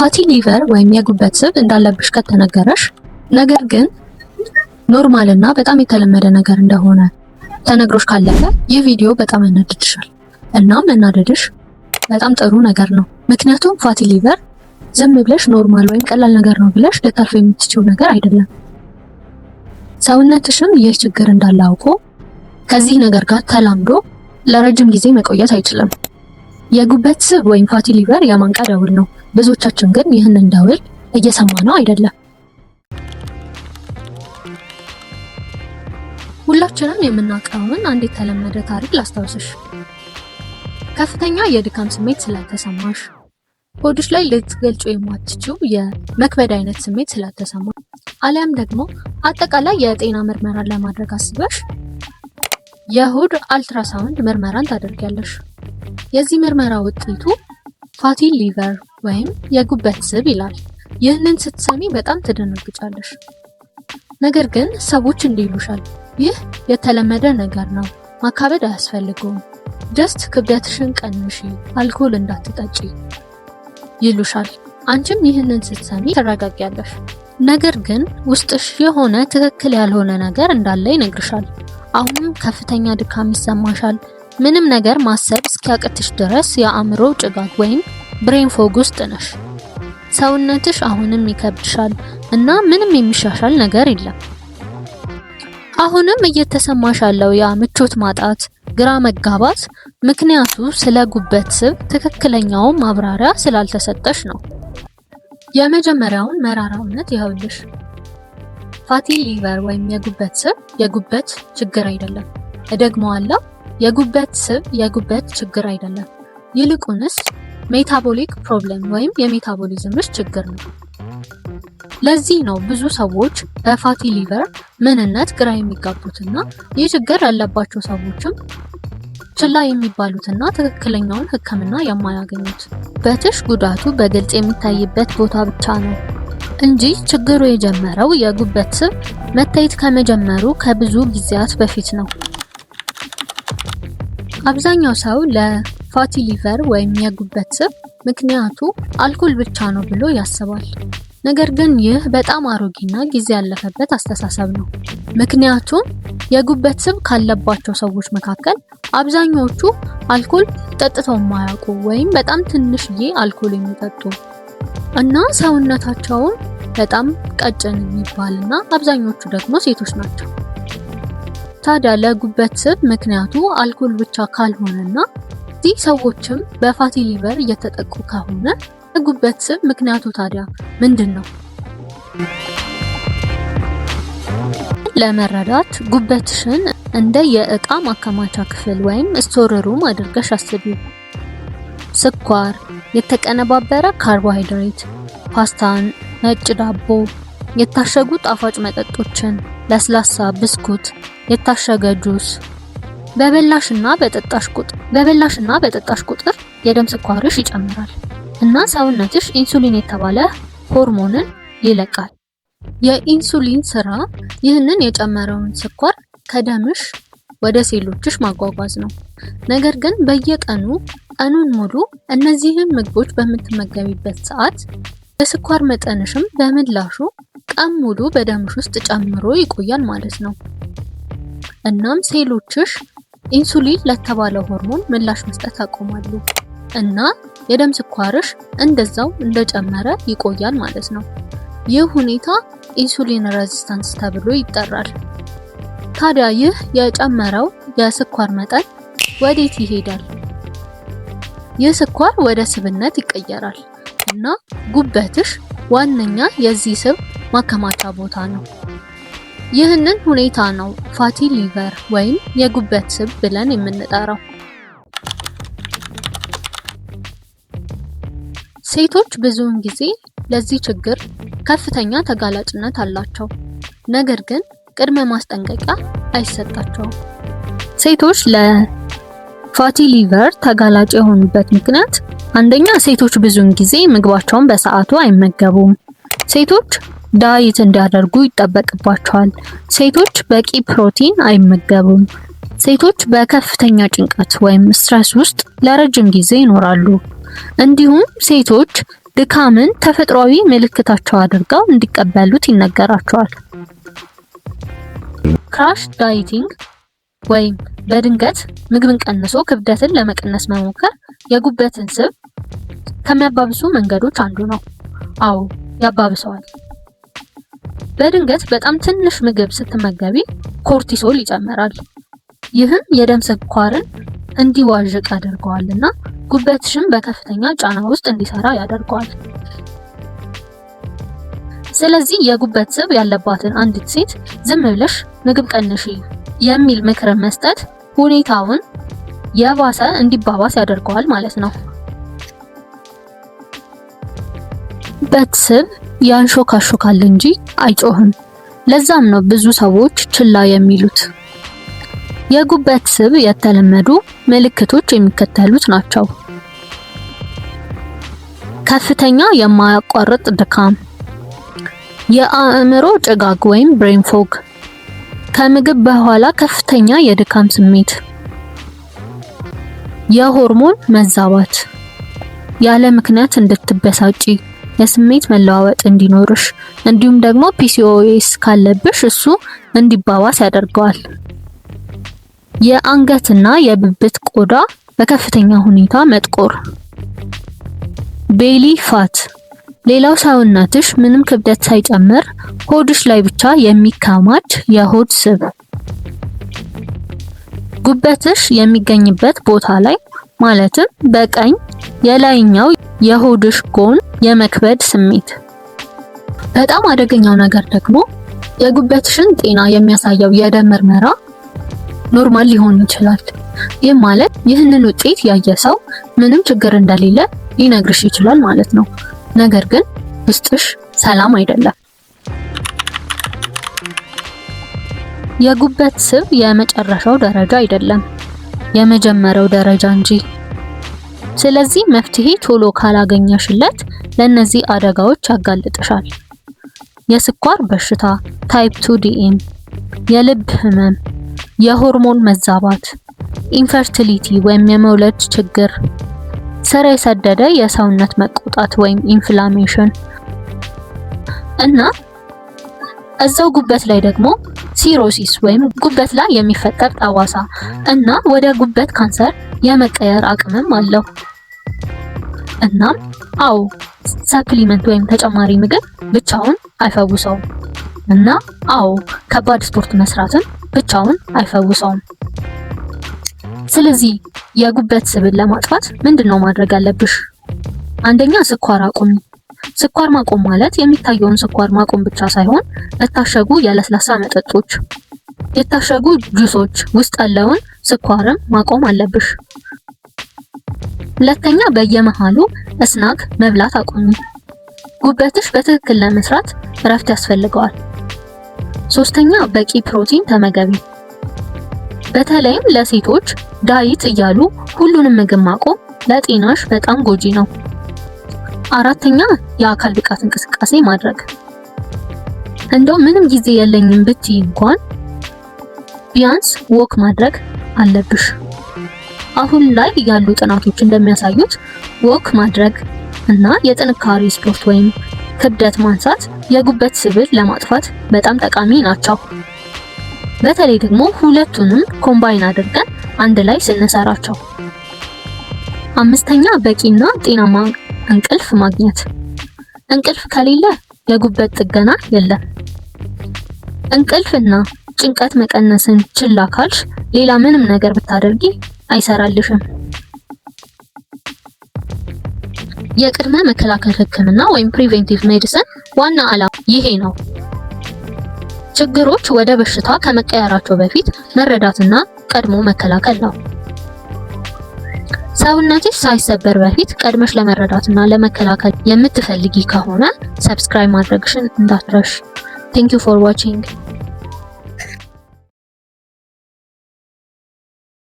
Fatty liver ወይም የጉበት ስብ እንዳለብሽ ከተነገረሽ፣ ነገር ግን normal እና በጣም የተለመደ ነገር እንደሆነ ተነግሮሽ ካለፈ፣ ይህ ቪዲዮ በጣም ያናድድሻል። እናም መናደድሽ በጣም ጥሩ ነገር ነው። ምክንያቱም fatty liver ዝም ብለሽ normal ወይም ቀላል ነገር ነው ብለሽ ልታልፊው የምትችይው ነገር አይደለም። ሰውነትሽም ይህ ችግር እንዳለ አውቆ ከዚህ ነገር ጋር ተላምዶ ለረጅም ጊዜ መቆየት አይችልም። የጉበት ስብ ወይም fatty liver የማንቂያ ደውል ነው። ብዙዎቻችን ግን ይህንን ደውል እየሰማነው አይደለም። ሁላችንም የምናውቀውን አንድ የተለመደ ታሪክ ላስታውስሽ። ከፍተኛ የድካም ስሜት ስለተሰማሽ፣ ሆድሽ ላይ ልትገልጪው የማትችይው የመክበድ አይነት ስሜት ስለተሰማ፣ አሊያም ደግሞ አጠቃላይ የጤና ምርመራን ለማድረግ አስበሽ የሆድ አልትራሳውንድ ምርመራን ታደርጊያለሽ። የዚህ ምርመራ ውጤቱ fatty liver ወይም የጉበት ስብ ይላል። ይህንን ስትሰሚ በጣም ትደነግጫለሽ። ነገር ግን ሰዎች እንዲህ ይሉሻል፣ ይህ የተለመደ ነገር ነው፣ ማካበድ አያስፈልገውም፣ just ክብደትሽን ቀንሺ፣ አልኮል እንዳትጠጪ ይሉሻል። አንቺም ይህንን ስትሰሚ ትረጋጊያለሽ። ነገር ግን ውስጥሽ የሆነ ትክክል ያልሆነ ነገር እንዳለ ይነግርሻል። አሁንም ከፍተኛ ድካም ይሰማሻል። ምንም ነገር ማሰብ እስኪያቅትሽ ድረስ የአእምሮ ጭጋግ ወይም brain fog ውስጥ ነሽ። ሰውነትሽ አሁንም ይከብድሻል እና ምንም የሚሻሻል ነገር የለም። አሁንም እየተሰማሽ ያለው ያ ምቾት ማጣት፣ ግራ መጋባት ምክንያቱ ስለ ጉበት ስብ ትክክለኛውን ማብራሪያ ስላልተሰጠሽ ነው። የመጀመሪያውን መራራ እውነት ይኸውልሽ። Fatty liver ወይም የጉበት ስብ የጉበት ችግር አይደለም። እደግመዋለሁ፣ የጉበት ስብ የጉበት ችግር አይደለም። ይልቁንስ metabolic problem ወይም የ metabolism ሽ ችግር ነው። ለዚህ ነው ብዙ ሰዎች በ fatty liver ምንነት ግራ የሚጋቡትና ይህ ችግር ያለባቸው ሰዎችም ችላ የሚባሉትና ትክክለኛውን ሕክምና የማያገኙት። ጉበትሽ ጉዳቱ በግልጽ የሚታይበት ቦታ ብቻ ነው እንጂ ችግሩ የጀመረው የጉበት ስብ መታየት ከመጀመሩ ከብዙ ጊዜያት በፊት ነው። አብዛኛው ሰው ለ fatty liver ወይም የጉበት ስብ ምክንያቱ አልኮል ብቻ ነው ብሎ ያስባል። ነገር ግን ይህ በጣም አሮጌና ጊዜ ያለፈበት አስተሳሰብ ነው። ምክንያቱም የጉበት ስብ ካለባቸው ሰዎች መካከል አብዛኛዎቹ አልኮል ጠጥተው የማያውቁ ወይም በጣም ትንሽዬ አልኮል የሚጠጡ እና ሰውነታቸውን በጣም ቀጭን የሚባልና አብዛኞቹ ደግሞ ሴቶች ናቸው። ታዲያ ለጉበት ስብ ምክንያቱ አልኮል ብቻ ካልሆነና እዚህ ሰዎችም በ fatty liver እየተጠቁ ከሆነ፣ ለጉበት ስብ ምክንያቱ ታዲያ ምንድን ነው? ለመረዳት ጉበትሽን እንደ የእቃ ማከማቻ ክፍል ወይም store room አድርገሽ አስቢው። ስኳር፣ የተቀነባበረ ካርቦሃይድሬት፣ ፓስታን፣ ነጭ ዳቦ፣ የታሸጉ ጣፋጭ መጠጦችን፣ ለስላሳ ብስኩት፣ የታሸገ ጁስ በበላሽና በጠጣሽ ቁጥር የደም ስኳርሽ ይጨምራል እና ሰውነትሽ ኢንሱሊን የተባለ ሆርሞንን ይለቃል። የኢንሱሊን ስራ ይህንን የጨመረውን ስኳር ከደምሽ ወደ ሴሎችሽ ማጓጓዝ ነው። ነገር ግን በየቀኑ ቀኑን ሙሉ እነዚህን ምግቦች በምትመገቢበት ሰዓት የስኳር መጠንሽም በምላሹ ቀን ሙሉ በደምሽ ውስጥ ጨምሮ ይቆያል ማለት ነው። እናም ሴሎችሽ ኢንሱሊን ለተባለው ሆርሞን ምላሽ መስጠት ያቆማሉ እና የደም ስኳርሽ እንደዛው እንደጨመረ ይቆያል ማለት ነው። ይህ ሁኔታ insulin resistance ተብሎ ይጠራል። ታዲያ ይህ የጨመረው የስኳር መጠን ወዴት ይሄዳል? ይህ ስኳር ወደ ስብነት ይቀየራል እና ጉበትሽ ዋነኛ የዚህ ስብ ማከማቻ ቦታ ነው። ይህንን ሁኔታ ነው fatty liver ወይም የጉበት ስብ ብለን የምንጠራው። ሴቶች ብዙውን ጊዜ ለዚህ ችግር ከፍተኛ ተጋላጭነት አላቸው። ነገር ግን ቅድመ ማስጠንቀቂያ አይሰጣቸውም። ሴቶች ለ fatty liver ተጋላጭ የሆኑበት ምክንያት፣ አንደኛ፣ ሴቶች ብዙውን ጊዜ ምግባቸውን በሰዓቱ አይመገቡም። ሴቶች diet እንዲያደርጉ ይጠበቅባቸዋል። ሴቶች በቂ ፕሮቲን አይመገቡም። ሴቶች በከፍተኛ ጭንቀት ወይም stress ውስጥ ለረጅም ጊዜ ይኖራሉ። እንዲሁም ሴቶች ድካምን ተፈጥሯዊ ምልክታቸው አድርገው እንዲቀበሉት ይነገራቸዋል። Crash dieting ወይም በድንገት ምግብን ቀንሶ ክብደትን ለመቀነስ መሞከር የጉበትን ስብ ከሚያባብሱ መንገዶች አንዱ ነው። አዎ፣ ያባብሰዋል። በድንገት በጣም ትንሽ ምግብ ስትመገቢ cortisol ይጨምራል። ይህም የደም ስኳርን እንዲዋዥቅ ያደርገዋል እና ጉበትሽን በከፍተኛ ጫና ውስጥ እንዲሰራ ያደርገዋል። ስለዚህ የጉበት ስብ ያለባትን አንዲት ሴት ዝም ብለሽ ምግብ ቀንሺ የሚል ምክርን መስጠት ሁኔታውን የባሰ እንዲባባስ ያደርገዋል ማለት ነው። ጉበት ስብ ያንሾካሾካል እንጂ አይጮህም። ለዛም ነው ብዙ ሰዎች ችላ የሚሉት። የጉበት ስብ የተለመዱ ምልክቶች የሚከተሉት ናቸው። ከፍተኛ የማያቋርጥ ድካም፣ የአእምሮ ጭጋግ ወይም brain fog፣ ከምግብ በኋላ ከፍተኛ የድካም ስሜት፣ የሆርሞን መዛባት፣ ያለ ምክንያት እንድትበሳጪ፣ የስሜት መለዋወጥ እንዲኖርሽ፣ እንዲሁም ደግሞ PCOS ካለብሽ እሱ እንዲባባስ ያደርገዋል። የአንገትና የብብት ቆዳ በከፍተኛ ሁኔታ መጥቆር፣ belly fat፣ ሌላው ሰውነትሽ ምንም ክብደት ሳይጨምር ሆድሽ ላይ ብቻ የሚከማች የሆድ ስብ፣ ጉበትሽ የሚገኝበት ቦታ ላይ ማለትም በቀኝ የላይኛው የሆድሽ ጎን የመክበድ ስሜት። በጣም አደገኛው ነገር ደግሞ የጉበትሽን ጤና የሚያሳየው የደም ምርመራ normal ሊሆን ይችላል። ይህ ማለት ይህንን ውጤት ያየ ሰው ምንም ችግር እንደሌለ ሊነግርሽ ይችላል ማለት ነው። ነገር ግን ውስጥሽ ሰላም አይደለም። የጉበት ስብ የመጨረሻው ደረጃ አይደለም፣ የመጀመሪያው ደረጃ እንጂ። ስለዚህ መፍትሄ ቶሎ ካላገኘሽለት ለእነዚህ አደጋዎች ያጋልጥሻል። የስኳር በሽታ type 2 DM፣ የልብ ህመም፣ የሆርሞን መዛባት፣ infertility ወይም የመውለድ ችግር፣ ስር የሰደደ የሰውነት መቆጣት ወይም inflammation እና እዛው ጉበት ላይ ደግሞ cirrhosis ወይም ጉበት ላይ የሚፈጠር ጠባሳ እና ወደ ጉበት ካንሰር የመቀየር አቅምም አለው። እናም አዎ፣ supplement ወይም ተጨማሪ ምግብ ብቻውን አይፈውሰውም። እና አዎ፣ ከባድ ስፖርት መስራትም ብቻውን አይፈውሰውም። ስለዚህ የጉበት ስብን ለማጥፋት ምንድነው ማድረግ ያለብሽ? አንደኛ፣ ስኳር አቁሚ። ስኳር ማቆም ማለት የሚታየውን ስኳር ማቆም ብቻ ሳይሆን የታሸጉ የለስላሳ መጠጦች፣ የታሸጉ ጁሶች ውስጥ ያለውን ስኳርም ማቆም አለብሽ። ሁለተኛ፣ በየመሃሉ snack መብላት አቁሚ። ጉበትሽ በትክክል ለመስራት እረፍት ያስፈልገዋል። ሶስተኛ፣ በቂ ፕሮቲን ተመገቢ። በተለይም ለሴቶች diet እያሉ ሁሉንም ምግብ ማቆም ለጤናሽ በጣም ጎጂ ነው። አራተኛ፣ የአካል ብቃት እንቅስቃሴ ማድረግ። እንደው ምንም ጊዜ የለኝም ብትይ እንኳን ቢያንስ walk ማድረግ አለብሽ። አሁን ላይ ያሉ ጥናቶች እንደሚያሳዩት walk ማድረግ እና የጥንካሬ ስፖርት ወይም ክብደት ማንሳት የጉበት ስብን ለማጥፋት በጣም ጠቃሚ ናቸው። በተለይ ደግሞ ሁለቱንም combine አድርገን አንድ ላይ ስንሰራቸው። አምስተኛ፣ በቂና ጤናማ እንቅልፍ ማግኘት። እንቅልፍ ከሌለ የጉበት ጥገና የለም። እንቅልፍና ጭንቀት መቀነስን ችላ ካልሽ ሌላ ምንም ነገር ብታደርጊ አይሰራልሽም። የቅድመ መከላከል ሕክምና ወይም preventive medicine ዋና ዓላማ ይሄ ነው። ችግሮች ወደ በሽታ ከመቀየራቸው በፊት መረዳትና ቀድሞ መከላከል ነው። ሰውነትሽ ሳይሰበር በፊት ቀድመሽ ለመረዳትና ለመከላከል የምትፈልጊ ከሆነ subscribe ማድረግሽን እንዳትረሽ። Thank you for watching.